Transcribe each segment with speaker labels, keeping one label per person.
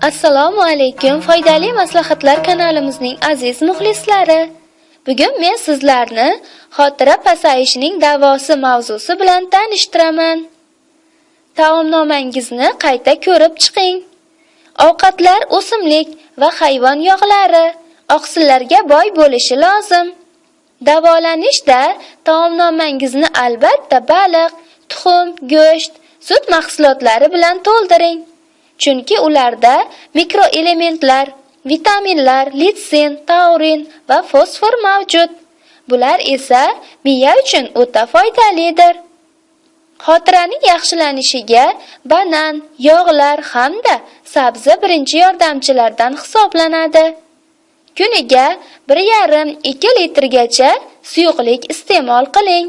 Speaker 1: Assalomu alaykum, foydali maslahatlar kanalimizning aziz muxlislari. Bugun men sizlarni xotira pasayishining davosi mavzusi bilan tanishtiraman. Taomnomangizni qayta ko'rib chiqing. Ovqatlar o'simlik va hayvon yog'lari, oqsillarga boy bo'lishi lozim. Davolanishda taomnomangizni albatta baliq, tuxum, go'sht, sut mahsulotlari bilan to'ldiring. Chunki ularda mikroelementlar, vitaminlar, litsin, taurin va fosfor mavjud. Bular esa miya uchun o'ta foydalidir. Xotiraning yaxshilanishiga banan, yog'lar hamda sabzi birinchi yordamchilardan hisoblanadi. Kuniga 1,5-2 litrgacha suyuqlik iste'mol qiling.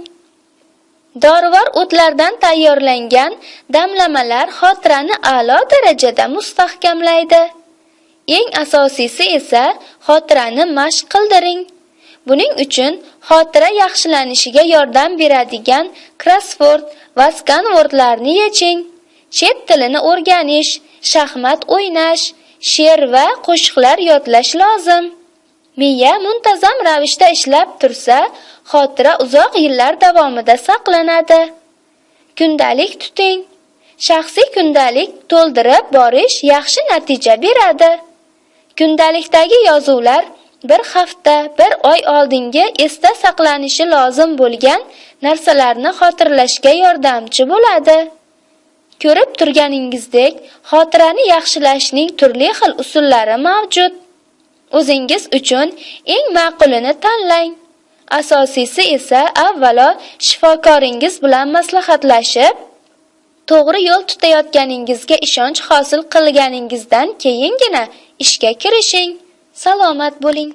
Speaker 1: Dorivor o'tlardan tayyorlangan damlamalar xotirani a'lo darajada mustahkamlaydi. Eng asosiysi esa xotirani mashq qildiring. Buning uchun xotira yaxshilanishiga yordam beradigan krossvord va skanvordlarni yeching. Chet tilini o'rganish, shaxmat o'ynash, she'r va qo'shiqlar yodlash lozim. Miya muntazam ravishda ishlab tursa, xotira uzoq yillar davomida saqlanadi. Kundalik tuting. Shaxsiy kundalik to'ldirib borish yaxshi natija beradi. Kundalikdagi yozuvlar bir hafta, bir oy oldingi esda saqlanishi lozim bo'lgan narsalarni xotirlashga yordamchi bo'ladi. Ko'rib turganingizdek, xotirani yaxshilashning turli xil usullari mavjud. O'zingiz uchun eng ma'qulini tanlang. Asosiysi esa avvalo shifokoringiz bilan maslahatlashib, to'g'ri yo'l tutayotganingizga ishonch hosil qilganingizdan keyingina ishga kirishing. Salomat bo'ling.